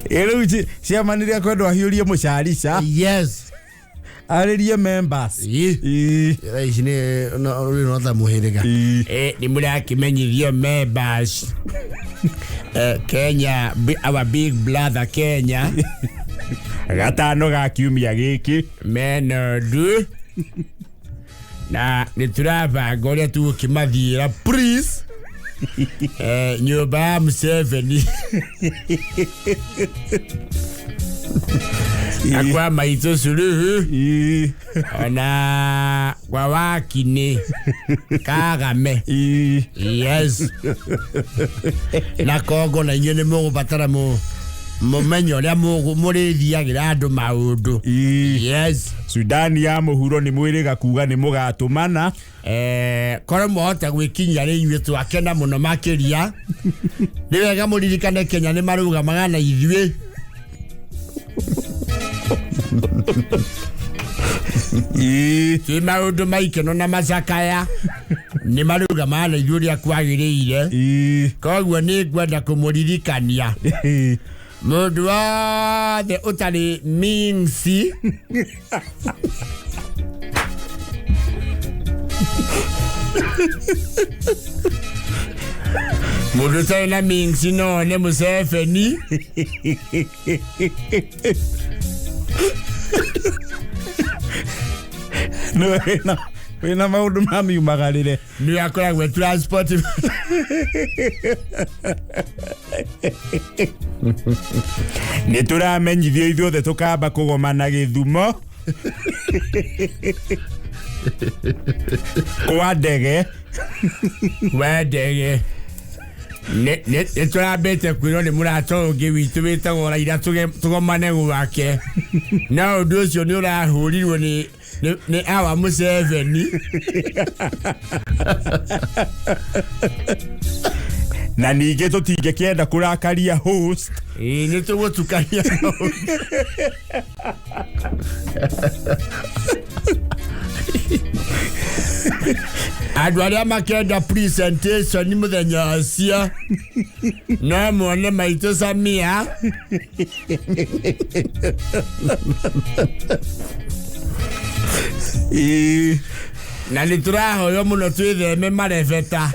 Rĩu ciamanire kwendwo ahiũrie mũcarica. Yes. Arĩrie members. Thaa ici nĩ rĩu no ta mũhĩrĩga. Nĩ mũrakĩmenyithio members. Kenya, our big brother Kenya. Gatano ga kiumia gĩkĩ. Mena ũndũ. Na nĩ tũrabanga ũrĩa tũgũkĩmathiĩra please. Nyũmba ya Museveni. Na kwa Maitũ Suluhu. Ona kwa Wakini Kagame. Yes. Na Kongo na inyuĩ nĩ mũgũbatara mũmenye ũrĩa mũrĩthiagĩra andũ maũndũ. Yes. Sudani ya mũhuro nĩ mwĩrĩga kuga nĩ mũgatũmana. Korwo mwahota gwĩkinyia rĩ inyuĩ twakena mũno makĩria. Nĩ wega mũririkane Kenya nĩ marũgamaga na ithuĩ. Twĩ maũndũ maikeno na macakaya nĩ marũgamaga na ithuĩ ũrĩa kwagĩrĩire. Koguo nĩ ngwenda kũmũririkania mũndũ wothe ũtarĩ minsi mũndũ ũtarĩ na minsi no one Museveni. Wĩna maũndũ ma miumagarĩre. Nĩ akoragwo transport. Nĩ tũramenyithio ithuothe tũkamba kũgomana Gĩthumo kwa ndege. Kwa ndege. Nĩ tũrambĩte kwĩrwo nĩ mũrata ũngĩ witũ wĩtagwo Raila tũgomane gwake. No ũndũ ũcio nĩ ũrahũrirwo nĩ awa Museveni. Na ningĩ tũtingĩkĩenda kũrakaria host. Nĩ tũgũtukania. Andũ arĩa makenda presentation mũthenya ũcio no muone Maitũ Samia. Na nĩ tũrahoywo mũno twĩtheme marebeta.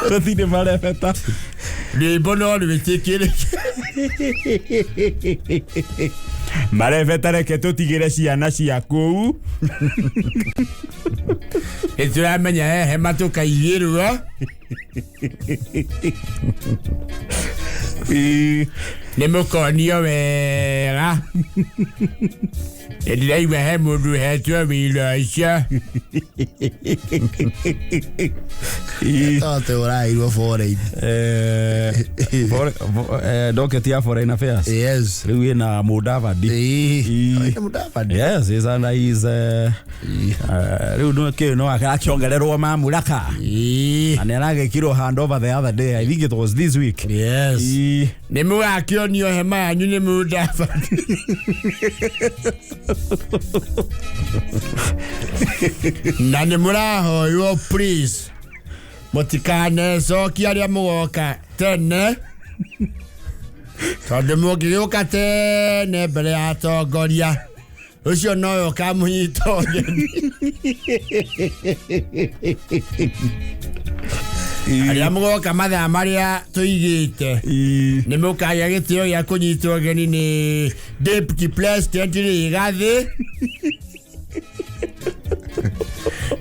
Tũtirĩ marebeta. Rwĩmbo no rwĩtĩkĩrĩke. Marebeta reke tũtigĩre ciana cia kũu. Nĩ tũramenya he hema tũkaigĩrwo. Nĩ mũkonio wega. Nĩ ndĩraigua he mũndũ ũhetwo wĩra ũcio. Tondũ ũrairwo foreign. Docket ya foreign affairs. Yes. Rĩu ĩna Mudavadi. Mudavadi. Yes, is and is rĩu no kĩ no akĩongererwo mamlaka. Na nĩ aragĩkirwo handover the other day. I think it was this week. Yes. Nĩ mũgakĩonio hema yanyu nĩ Mudavadi. Na nĩ mũrahoywo please mũtikanecokie arĩa mũgoka tene tondũ mũngĩgĩũka tene mbere ya atongoria ũcio nowe ũkamũnyita ũgeni. Arĩa mũgoka mathaa marĩa tũigĩte nĩ mũkagĩa gĩtĩo gĩa kũnyitwo ũgeni nĩ Deputy President Rigathi.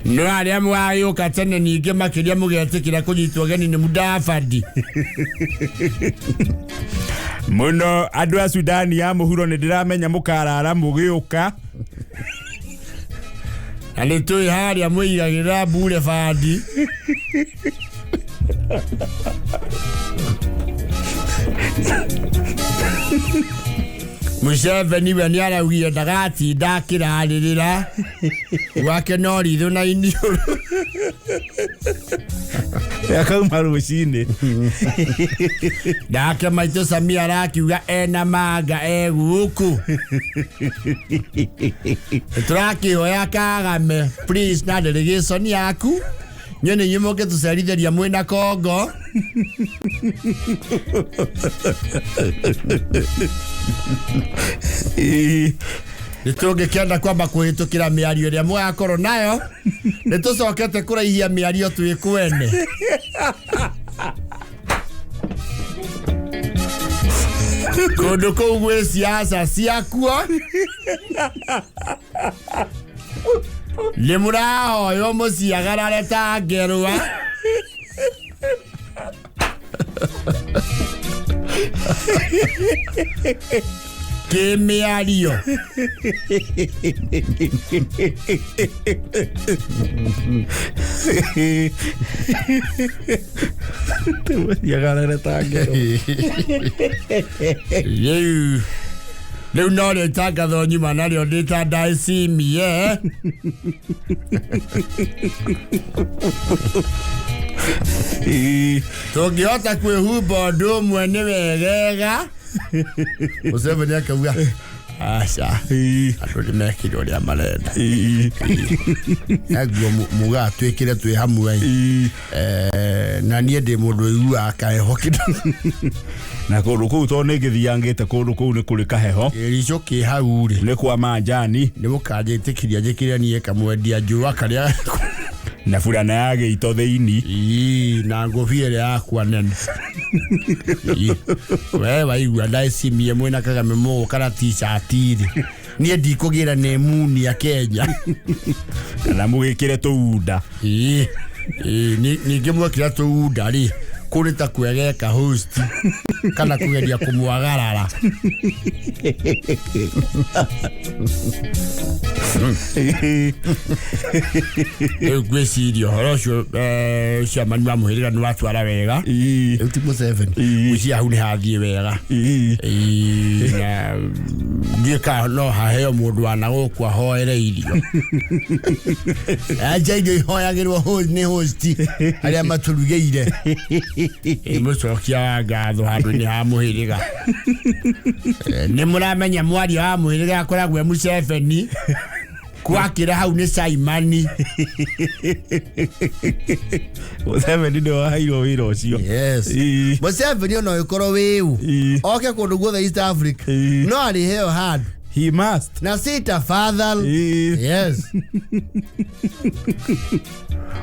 No arĩa mũgagĩũka tene ningĩ makĩria mũgetĩkĩra kũnyitwo ũgeni nĩ Mudavadi. Muno andũ a Sudani ya mũhuro nĩ ndĩramenya mũkarara mũgĩũka. Na nĩ tũĩ harĩa mũigagĩrĩra mbure bandi. Museveni we nĩ araugire ndagatinda akĩrarĩrĩra gwake no ritho na iniũrũ. Akauma rũcinĩ. Nake maitũ Samia arakiuga ena manga e gũkũ. Tũrakĩhoya Kagame please na delegation yaku nyone nĩ inyuĩ mũngĩtũcerithĩria mwĩna Kongo. Nĩ tũngĩkĩenda kwamba kũhĩtũkĩra mĩario ĩrĩa mũgakorwo nayo. Nĩ tũcokete kũraihia mĩario twĩ kwene. Kũndũ kũu gwĩ siasa ciakuo. Nĩ mũrahoywo mũciagarare ta ngerwa. Kĩmĩario. Mũciagarare ta ngerwa. Rĩu rĩu no rĩtangathwo nyuma narĩo ndĩ ta ndacimie. Tũngĩhota kwĩhumba ũndũ ũmwe nĩ wegega. Museveni akauga aca andũ nĩ mekire ũrĩa marenda. Naguo mugaga twĩkĩre twĩ hamwe. Na niĩ ndĩ mũndũ ũiguaga kaheho kĩndũ. Na kũndũ kũu tondũ nĩ ngĩthiangĩte kũndũ kũu nĩ kũrĩ kaheho. Kĩricũ kĩ hau rĩ. Nĩ kwa manjani. Nĩ mũkanjĩtĩkĩria njĩkĩre niĩ kamwendia njũa karĩa na burana ya gĩito thĩinĩ. Ii, na ngũbia ĩrĩa yakwa nene. We waigua ndacimie mwĩna Kagame mũgũka na t-shirt rĩ. Niĩ ndikũgĩra nĩ munia Kenya. Kana mũgĩkĩre tũunda. Ii, ningĩ mwekĩra tũunda rĩ, kũrĩ ta kwegeka host kana kũgeria kũmwagarara. Rĩu ngwĩciria ũhoro ũcio chairman wa mũhĩrĩga nĩ watwara wega. Rĩu ti Museveni. Ngwĩciria hau nĩ hathiĩ wega. Na ndiũĩ kana no haheo mũndũ wa na gũkũ ahoere irio. Anja irio ihoyagĩrwo nĩ host arĩa matũrugĩire. Mũcokia wa ngatho handũ-inĩ ha mũhĩrĩga. Nĩ mũramenya mwaria wa mũhĩrĩga akoragwo e Museveni. Kwakĩra hau nĩ Simon. Museveni nĩwe waheirwo wĩra ũcio. Yes. Museveni ona ũgĩkorwo wĩũ. Oke kũndũ guothe East Africa. No arĩheo handũ. He must. Na si tafadhali. Yes.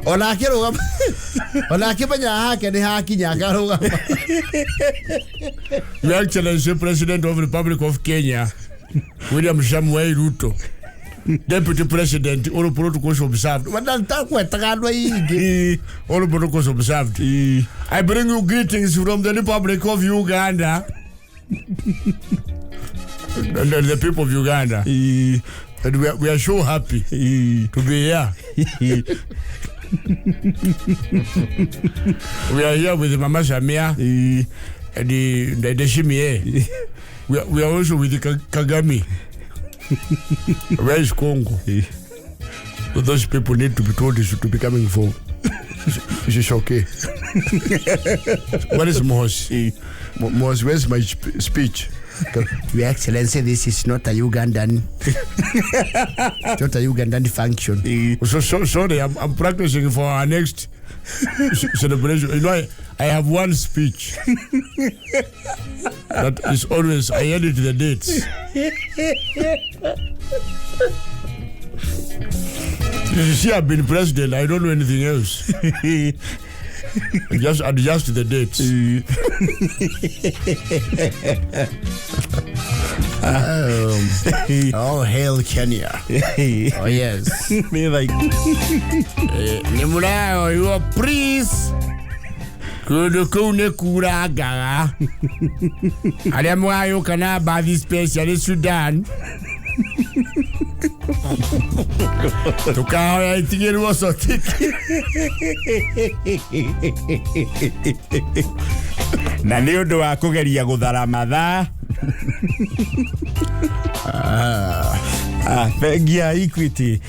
Ona akĩrũgama. Ona akĩmenya hake nĩ hakinya akarũgama. Your Excellency President of the Republic of Kenya, William Samoei Ruto. Deputy President, all protocols observed. All protocols observed. I bring you greetings from the Republic of Uganda. And the people of Uganda. And we are so happy to be here. We are here with Mama Samia and the Shimie. We are also with the Kagame. Where is Congo? Those people need to be told they should be coming for. It's okay. Where is Mosi? Mosi, where's my speech? Your Excellency, this is not a Ugandan. It's not a Ugandan function. So sorry, I'm practicing for our next celebration. You know, I have one speech that is always, I edit the dates. You see, I've been president. I don't know anything else. Just adjust the dates. Oh, hail Kenya. Oh, yes. Nĩ thaa Nĩ mũrahoywo please kũndũ kũu nĩ kurangaga arĩa mũgagĩũka na mbathi special Sudan tũkahoya itigĩrwo cotiki. Na nĩ ũndũ wa kũgeria gũthara mathaa. Bengi ya Equity.